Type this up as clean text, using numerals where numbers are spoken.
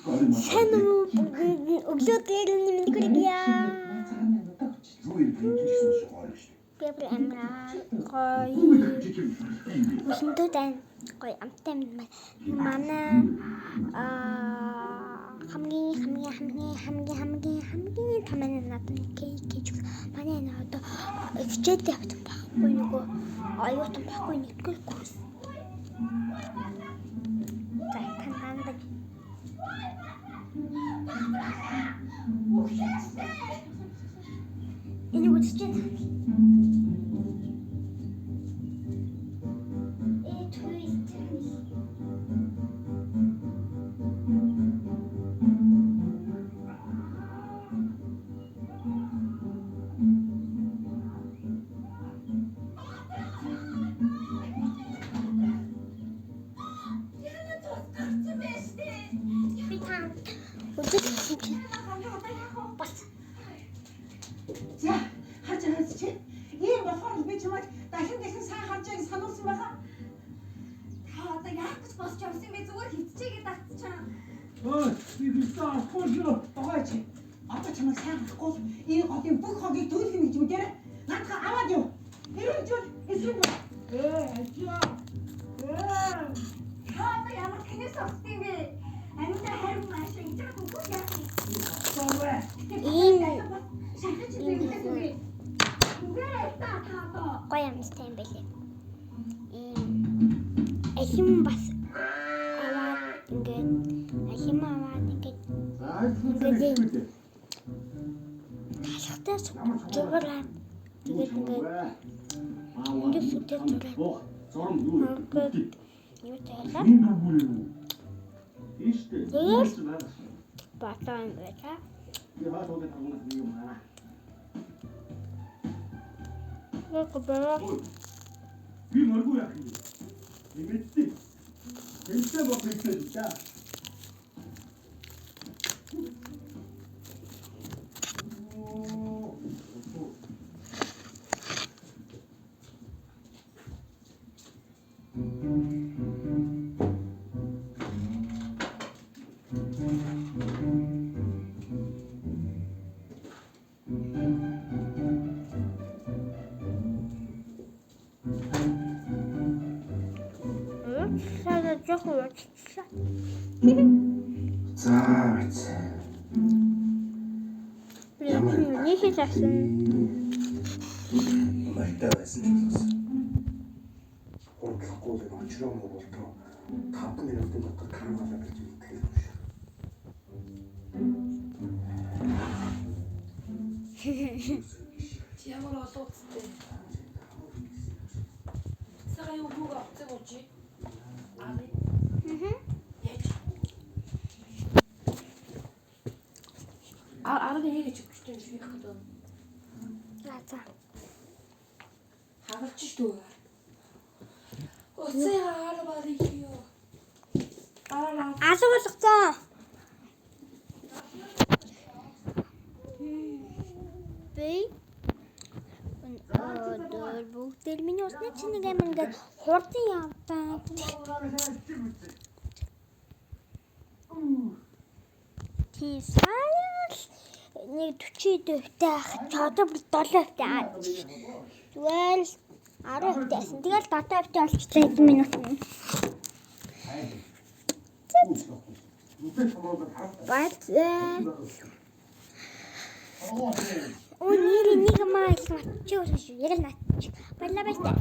Сайн уу, өглөө дээр нь мэнд хүргье. Юу юм бэ гэсэн шиг шүү Би бүр амар гоё. Өсөндөө дайн гоё амттай юм байна. Манай хамгийн хамгийн хамгийн хамгийн хамгийн хамгийн том нь надад нэг кейк хийж өгсөн. Манай энэ одоо хичээлд явсан байхгүй, нөгөө оюутан байхгүй, нэгдүгээр курс. За, та нандаг. Энийг үзэж байна. Э twist. Би та үзэж чинь бас За, харж байгаа чи. Ийм болохоор л би чамайг дахин дахин сайн харж байгааг сануулсан байгаа. Та одоо яах гэж босч явсан бэ? Зүгээр хитчээгээд татчихаа. Ой, би бистэ авахгүй шүү. Догой чи. Одоо чамайг сайн харахгүй бол энэ голын бүх хогийг төлөх юм гэж мэдээрэй. Наадха аваад юу. Эрүүл эсрэг бай. Э, ажаа. Э. Та одоо ямар тэнэс олдсон юм бэ? Амьдаа харин маш ингэж байгаа үгүй яах юм? Томбэ. Ийм Шахаж зэмлэх юм бэ? Үгээрээ та та одоо гоё амттай юм байлээ. Ийм алим бас аваад ингээд алим аваад ингээд За, айцсан үү. талхтай зураад тэгээд ингээд ингээд сүтээ зураад Бох, зурм юу вэ? ингээд юу таалаа Ийм бүр юу? Ийштэй. Тэгээд батаа юм байлаа. Би хаа туудыг харгунаас нэг юм аа. Яг баа Би мөргүү яах юм бэ? Нэмэлтээ. Тэнцээ бод хийхдээ да. Уучлаарай, жоохон уучлаа. За, биз. Ямар нэг хэл авсан. Мартаа байсан ч болсон. Хурдлахгүй л очроо мó болтоо 5 минутын дотор кармалаа гэж мэдэх юм шиг. Чи ямар олон утастай. Цагаан юу хүүг авцаг уу чи? Аа. Яаж? А арга хийгээч өгчтэй юм шиг гэдэг. За за. Хагалж шүү дээ. Уцаа арга барыг юу? Аа. Алга болгоцсон. Би өнөөдөр бүгд миний усны чинь нэг юм ингээд хурдан явдаг. Тийм, сая л нэг 40 төвтэй ах ч одоо бүр 7 төвтэй. Зүгээр л 10 төвтэйсэн. Тэгэл 7 төвтэй болчихлоо хэдэн минут. Баярлалаа. Оо, нэр нэг майл матчих шүү. Яг л натчих. Баярлалаа, баярлалаа.